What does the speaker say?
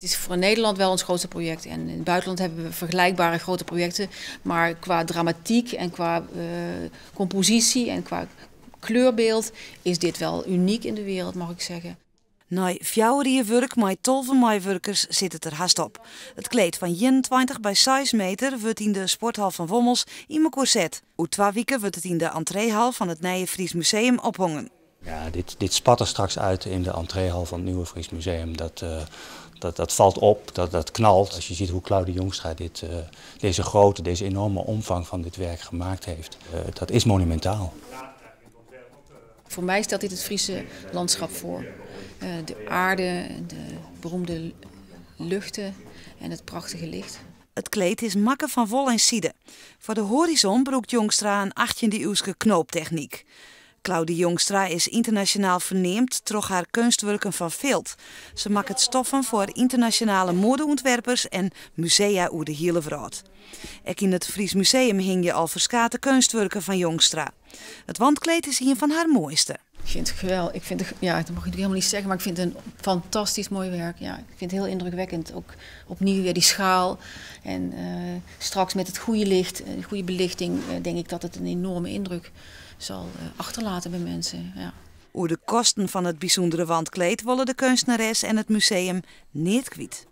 Het is voor Nederland wel ons grootste project. En in het buitenland hebben we vergelijkbare grote projecten. Maar qua dramatiek en qua compositie en qua kleurbeeld is dit wel uniek in de wereld, mag ik zeggen. Nei 4 jier wurk mei 12 meiwurkers sit it der hast op. It kleed fan 21 by 6 meter wurdt yn de sporthal fan Wommels yn mekoar set. Oer 2 wiken wurdt it yn de entreehal fan it nije Fries Museum ophongen. Ja, dit spat er straks uit in de entreehal van het Nieuwe Fries Museum. Dat valt op, dat knalt. Als je ziet hoe Claudy Jongstra deze grote, deze enorme omvang van dit werk gemaakt heeft. Dat is monumentaal. Voor mij stelt dit het Friese landschap voor. De aarde, de beroemde luchten en het prachtige licht. It kleed is makke fan wol en side. Foar de hoarizon brûkt Jongstra in 18e-iuwske knooptechnyk. Claudy Jongstra is ynternasjonaal ferneamd troch har keunstwurken fan filt. Se makket stoffen foar ynternasjonale moadeûntwerpers en musea oer de hiele wrâld. Ek yn it Fries Museum hingje al ferskate keunstwurken fan Jongstra. It wandkleed is ien fan har moaiste. Ik vind het geweldig. Ik vind het, ja, dat mag ik helemaal niet zeggen, maar ik vind het een fantastisch mooi werk. Ja, ik vind het heel indrukwekkend. Ook opnieuw weer die schaal. En straks met het goede licht, de goede belichting, denk ik dat het een enorme indruk zal achterlaten bij mensen. Ja. Oer de kosten fan it bysûndere wandkleed wolle de keunstneres en it museum net kwyt.